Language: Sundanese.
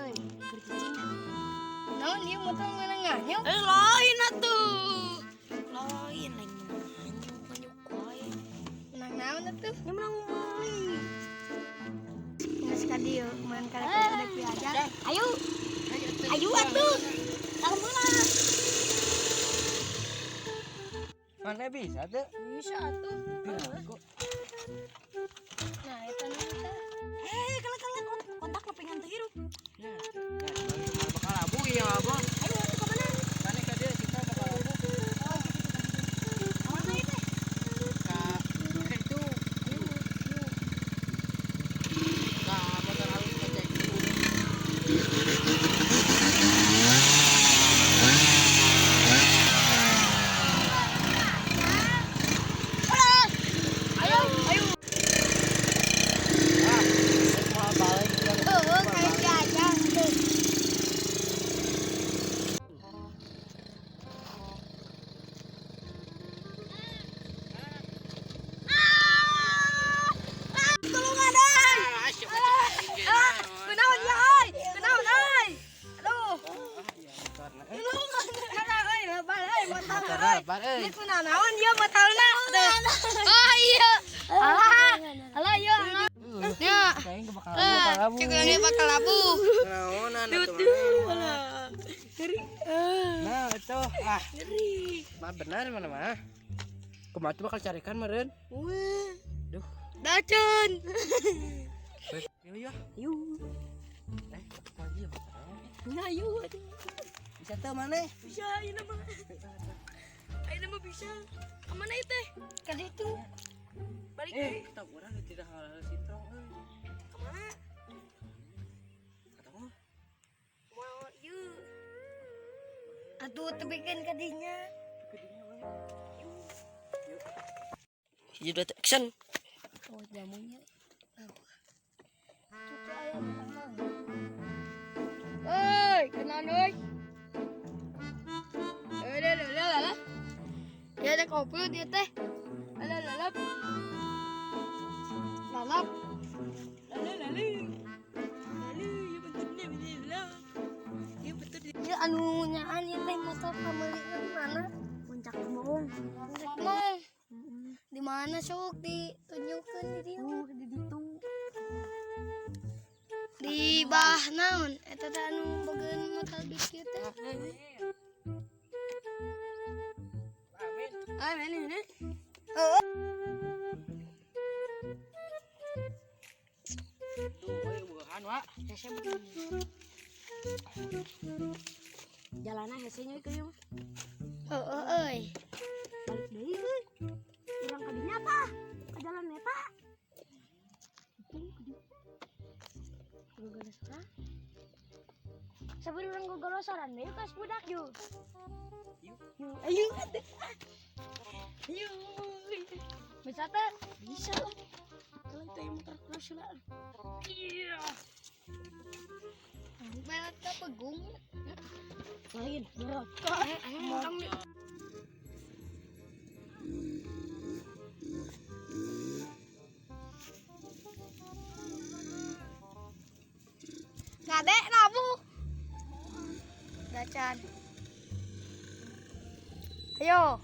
Euy, keur cicing. Naon ieu motor meunang nganyuk? Eh, lain atuh. Lain lain menang nganyuk, nganyuk wae. Menang naon atuh? Ya menang meuli. Geus ka dieu, main karek dek diajak. Ayo. Ayo atuh. Alhamdulillah. Mana bisa tuh? Bisa atuh. Kok Nah, eta nu teh. Eh, kalau kalau kontak lo pengen teu hirup. Ya, nah, bakal abu ya abang. Ayo atuh ka mana? Mana ka dia kita bakal abu. Oh, gitu. Ka mana ieu teh? Ka itu. Ka motor halus ngecek. Ayo, ayo. Ah, mau balik. Heeh, kayak diajak tuh. Tulungan euy. Ah, kunaon ya euy? Kunaon euy? Aduh. Tulungan. Euy, lebar euy motor. Motor lebar euy. Ini kunaon ieu motorna? Oh iya. Alah, alah ieu alah. Ya. Kayaknya bakal bakal abu. Cek urang bakal abu. Naonan atuh. Ngeri. Nah, itu ah. Ngeri. Mah benar mana mah. Kumaha tuh bakal carikan meureun. Wah. Duh. Dacun. Yuk ya. Yuk. Eh, apa aja motornya? Nah, yuk atuh. Bisa tuh mana? Bisa ayeuna mah. Ayeuna mah bisa. Ka mana ieu teh? Ka ditu. Balik Eh, deui. kita urang tidak halal sintrong euy. Ka mana? Kata mah. Mau yuk. Atuh tepikeun ka dinya. Hiji dua action. Oh, jamunya. Cucu aya tukang. Euy, kenan euy. Eh, lah lah lah lah. Ya ada kopi dia teh. Alah lalap. Lalap. Lalu lalu. Lalu, ya betul betul. Ya betul. Ya anu nyaan ieu teh motor pameulina di mana? Puncak Mong. Puncak Mong. Di mana sok ditunjukkeun di dieu? Oh, di ditu. Di bah naon? Eta teh anu bogeun motor beat kieu teh. Amin. Ah, mana ini? Heeh. Tuh, euy bukan, Wak. Hese begini. Jalanna hese nya ieu mah. Heeh euy. Balik deui euy. Urang ka dinya tah. Ka jalan eta. Gogolosoran. Sebelum urang gogolosoran deui ka budak yuk. Yuk. Yuk, ayo. Ayo. Bisa teh? Bisa lah. Kalau itu yang motor cross lah. Iya. Belat ka pegung. Lain, berat. Eh, anu urang Kade labu. Dacan. Ayo.